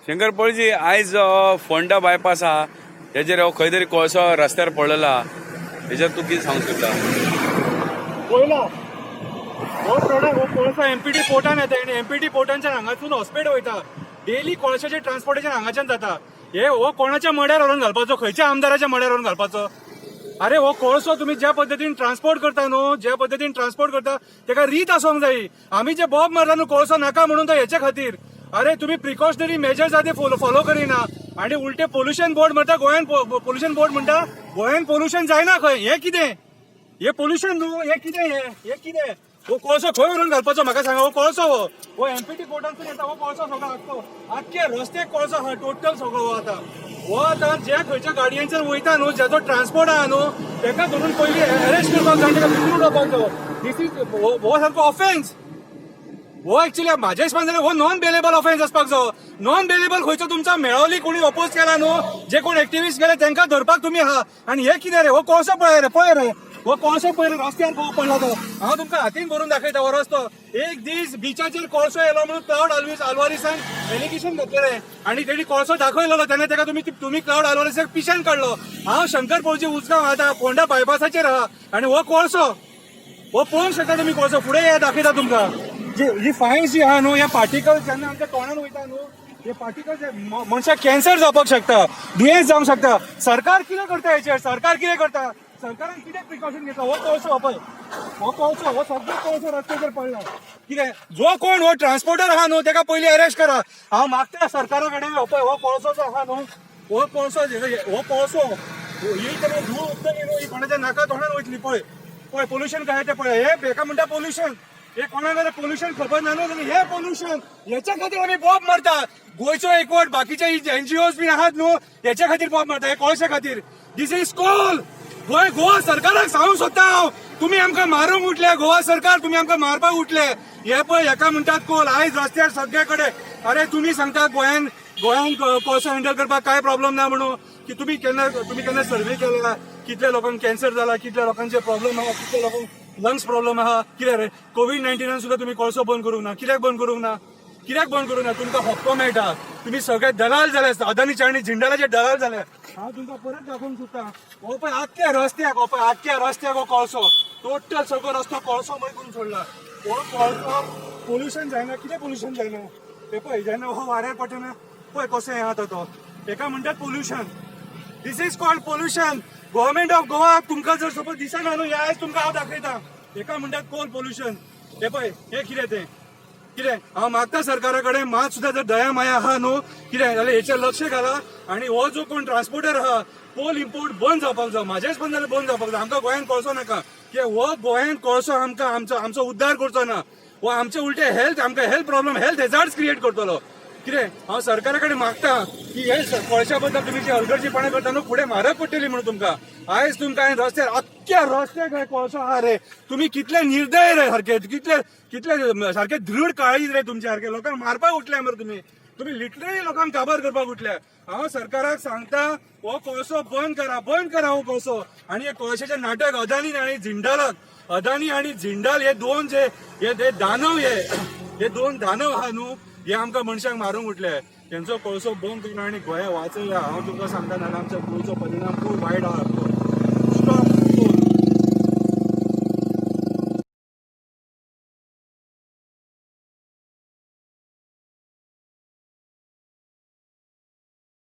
शंकर पळजी, आयज फोंडा बायपास आहा, हेजेर हो खंय तरी कोळसो रस्त्यार पडलेलो आहा, हेजेर तूं कितें सांगूंक सोदता? पयलो हो प्रोडक्ट, हो कोळसो एमपीटी पोर्टान येता आनी एमपीटी पोर्टांच्यान हांगासून हॉस्पेट वयता. डेली कोळशाचें ट्रान्सपोर्टेशन हांगाच्यान जाता. हे हो कोणाच्या मड्यार व्हरून घालपाचो? खंयच्या आमदाराच्या मड्यार व्हरून घालपाचो? अरे, हो कोळसो तुमी ज्या पद्दतीन ट्रान्सपोर्ट करता न्हू, ज्या पद्दतीन ट्रान्सपोर्ट करता तेका रीत आसोंक जाय. आमी जे बोब मारता न्हू कोळसो नाका म्हणून, तो हेच्या खातीर. अरे, तुम्ही प्रिकॉशनरी मेजर्स आहा ते फॉलो करिना आणि उलटे पोल्युशन बोर्ड म्हणटा गोंयान, पोल्युशन बोर्ड म्हणटा गोंयान पोल्युशन जायना खंय. हें कितें? हे पोल्युशन न्हू? हे कितें? हे हे कितें? हो कोळसो खंय व्हरून घालपाचो, म्हाका सांगा. हो कोळसो हो एमपीटी पोर्टांतून येता. हो कोळसो सगळो आख्खो, आख्खे रस्ते कोळसो आहा टोटल सगळो. हो आतां ज्या खंयच्या गाडयांचेर वयता न्हू, ज्याचो ट्रान्सपोर्ट आहा न्हू, तेका धरून पयलीं अरेस्ट करपाक जाय आनी तेका भितर उडोवपाक जाय. This is हो सामको ऑफेन्स हो. ऍक्च्युली माझ्या हिशोबान जाल्यार हो नॉन बेलेबल ऑफेन्स आसपाक जावो. नॉन बेलेबल खंयचो तुमचो मेळोली कोणी अपोज केला न्हू, जे कोण एक्टिविस्ट गेले तांकां धरपाक तुमी आहा. आनी हे कितें रे? हो कोळसो पळय रे, पळय रे, हो कोळसो पळय रे, रस्त्यार खंय पडला तो. हांव तुमकां हातीन भरून दाखयता हो रस्तो. एक दीस बिचाचेर कोळसो येयलो म्हणून क्लावड आल्वारीसान एलिगेशन घातलें रे आनी तेणी कोळसो दाखयलेलो तेन्ना तेका तुमी क्लावड आल्वारीसाक पिशान काडलो. हांव शंकर पळजी, उजगांव, आतां फोंडा बायपासाचेर आहा आनी हो कोळसो हो पळोवंक शकता तुमी. कोळसो फुडें हे दाखयता तुमकां. जी ही फायन्स जी आहा न्हू, हे पार्टिकल्स जेन्ना आमच्या तोंडान वयता न्हू, हे पार्टिकल्स मनशाक कॅन्सर जावपाक शकता, दुयेंस जावंक शकता. सरकार कितें करता हेचेर? सरकार कितें करता? सरकारान कितें प्रिकॉशन घेतला? हो कोळसो पळय, हो कोळसो, हो सगळो कोळसो रस्त्याचेर पडला. कितें, जो कोण हो ट्रान्सपोर्टर आहा न्हू, तेका पयलीं अरेस्ट करा. हांव मागता सरकारा कडेन. हो पळय, हो कोळसो जो आहा न्हू, हो कोळसो, हो कोळसो ही तेन्ना धूळ उडटली न्हू, ही कोणाच्या नाका तोंडान वयतली. पळय पळय, पोल्युशन काय ते पळय. हे हेका म्हणटा पोल्युशन. हे कोणाक पोल्युशन खबर ना न्हू जाल्यार हे पोल्युशन. हेच्या खातीर आमी बोब मारता. गोंयचो एकवट, बाकीचे एनजीओ बीन आहात न्हू, हेच्या खातीर बोब मारता, हे कोळशा खातीर. This is coal. Goa Goa सरकाराक सांगूंक सोदता हांव, तुमी आमकां मारूंक उठले. गोवा सरकार, तुमी आमकां मारपाक उठले. हे पळय, हेका म्हणटात कोल. आयज रस्त्यार सगळे कडेन. अरे, तुमी सांगतात गोंयान गोंयान कोळसो हँडल करपाक काय प्रॉब्लम ना म्हणून की तुमी केन्ना सर्वे केला, कितल्या लोकांक कॅन्सर जाला, कितल्या लोकांचे प्रॉब्लम आहा, कितल्या लोकांक लंग्स प्रॉब्लम आहा? कितें रे, कोवीड 19 सुद्दां तुमी कोळसो बंद करूंक ना. कित्याक बंद करूंक ना? कित्याक बंद करूंक ना? तुमकां हप्तो मेळटा. तुमी सगळे दलाल जाले, अदानीचे आनी जिंदालाचे दलाल जाले. हांव तुमकां परत दाखोवंक सोदता. हो पळय, आख्ख्या रस्त्याक, हो पळय, आख्ख्या रस्त्याक हो कोळसो. टोटल सगळो रस्तो कोळसो करून सोडला. हो कोळसो पोल्युशन जायना? कितें पोल्युशन जायना? ते पळय, जेन्ना हो वाऱ्यार पडटा ना, पळय कसो हें जाता तो. हेका म्हणटात pollution. This is called pollution. Government of Goa, तुमकां जर सपोज दिसना न्हू, हे आयज तुमकां हांव दाखयता. हेका म्हणटात कोल पोल्युशन. हे पळय, हे कितें तें कितें? हांव मागता सरकारा कडेन, मात सुद्दां जर दया माया आहा न्हू कितें जाल्यार हेचेर लक्ष घाला आनी हो जो कोण ट्रान्सपोर्टर आहा, कोल इम्पोर्ट बंद जावपाक जाय. म्हाजेच बंद जाल्यार बंद जावपाक जाय. आमकां गोंयांत कोळसो नाका. की हो गोंयांत कोळसो आमकां आमचो उद्धार करचो ना. हो आमचे उलटे हेल्थ, आमकां health problem, health hazards create करतलो. कितें, हांव सरकारा कडेन मागता की हे कोळशा बद्दल तुमी जे हलगर्जीपणा करता न्हू, फुडें म्हारग पडटली म्हणून तुमकां. आयज तुमकां हांवें रस्त्यार, अख्ख्या रस्त्याक हे कोळसो आहा रे. तुमी कितले निर्दय रे सारके, कितले कितले सारके दृढ काळीज रे तुमचे सारके. लोकांक मारपाक उठले मरे तुमी. तुमी लिटरली लोकांक काबार करपाक उठल्या. हांव सरकाराक सांगता, हो कोळसो बंद करा, बंद करा हो कोळसो. आनी हे कोळशाचें नाटक अदानी आनी जिंदालाक, अदानी आनी जिंदाल हे दोन जे हे हे दानव, हे हे दोन दानव आहा न्हू, हे आमकां मनशांक मारूंक उठले. तेंचो कोळसो बंद करा आनी गोंया वाचया. हांव तुमकां सांगता, नाल्यार आमच्या गोंयचो परिणाम खूब वायट आहा.